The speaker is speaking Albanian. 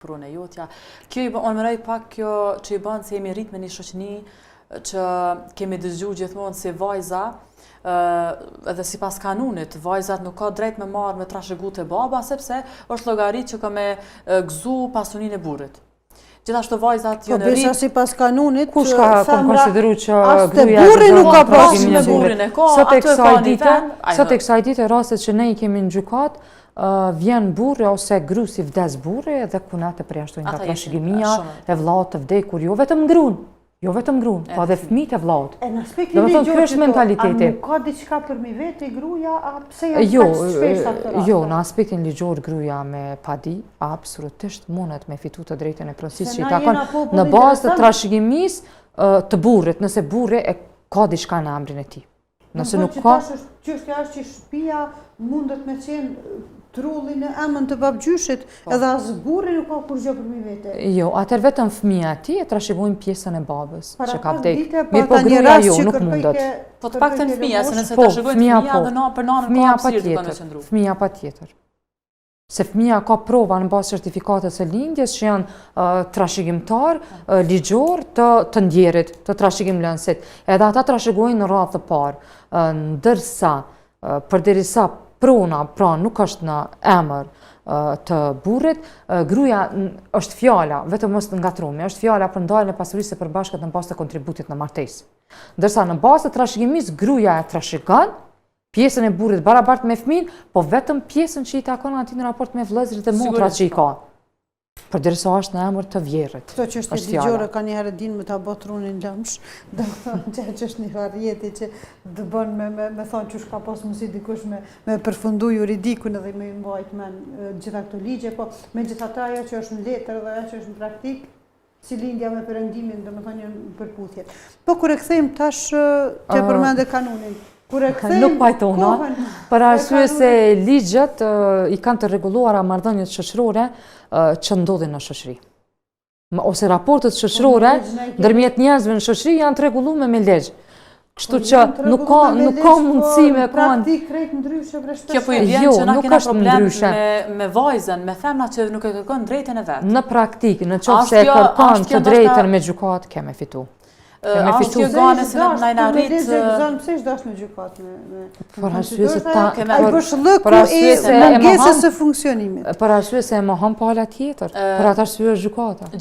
Pronë e jotja. Kjo i bën, unë mendoj pak kjo që i bën se jemi rrit me një shoqni që kemi dëgju gjithmonë se vajza edhe sipas kanunit, vajzat nuk ka drejt me marrë me trashëgu te baba, sepse është llogarit që ka me gëzu pasuninë e burrit. Gjithashtu vajzat po, janë rrit... Po besa sipas kanunit, Kush ka konsideru që gruja burri nuk ka pasë me burrin e ka, atë e ka një vend. Sot e kësaj dite rastet që ne i kemi në gjykatë, vjen burri ose grus i vdes burri dhe kunat e përjashtojnë nga trashëgimia e vllaut të vdekur, jo vetëm grun, jo vetëm grun, po edhe fëmijët e vllaut. E në aspektin ligjor ky është mentaliteti. A nuk ka diçka për mi veti gruja, a pse janë jo, kaq shpeshta këto raste? Jo, në aspektin ligjor gruja me padi, absolutisht mundet me fitu të drejtën e pronësisë që i takon në bazë të trashëgimisë të burrit, nëse burri e ka diçka në emrin e tij. Nëse nuk ka... Çështja është që shtëpia mundet me qenë trulli në emën të babgjyshit, po. edhe as burri nuk ka kurgjë për mi vete. Jo, atëherë vetëm fëmija e tij e trashëgojnë pjesën e babës, që ka vdek. Mirëpo gruja jo, nuk mundet. Po të paktën fëmija, se nëse po, trashëgojnë fëmija, po. dhe për nanën ka hapësirë të kanë qëndru. Fëmija patjetër. Se fëmija ka prova në bazë certifikatës së lindjes që janë trashëgimtar ligjor të të ndjerit, të trashëgimlënësit. Edhe ata trashëgojnë në radhë të parë. Ndërsa përderisa prona, pra nuk është në emër të burrit, gruja është fjala, vetëm mos ngatërrohemi, është fjala për ndarjen e pasurisë së përbashkët në bazë të kontributit në martesë. Ndërsa në bazë të trashëgimisë gruja e trashëgon pjesën e burrit barabart me fëmijën, po vetëm pjesën që i takon atij në raport me vëllezërit dhe motrat që i ka. Po. Përderisa është në emër të vjerrit. Këto çështje ligjore kanjëherë din me ta bo trunin lëmsh, do të thonë që që është një varjeti që të bën me, me, me thonë qysh ka pas mundësi dikush me, me përfundu juridikun edhe me i mbajt men gjitha këto ligje, po megjithatë ajo që është në letër dhe ajo që është në praktikë, Si lindja me perëndimin, domethënë janë në përputhje. Po kur e kthejmë tash ti përmende kanunin. Kur e kthejmë Nuk pajtona, për arsye se ligjet i kanë të rregulluara marrëdhëniet shoqërore që ndodhin në shoqëri. Ose raportet po, shoqërore ndërmjet njerëzve në shoqëri janë të rregulluara me ligj. Kështu po, që nuk ka nuk ka po, mundësi me kanë. Praktikë krejt ndryshe bre shpesh. Kjo po i vjen jo, që na kena problem me me vajzën, me femna që nuk e kërkon drejtën e vet. Në praktikë, në qoftë se e kërkon të drejtën me gjykatë, ke me fitu. Ke me fitu. Është kjo gane se na na rrit. Pse ish dasht në gjykatë me me. Për arsye se ta ai boshllëku i mungesës së funksionimit. Për arsye se e mohon pala tjetër. Për atë arsye është gjykata.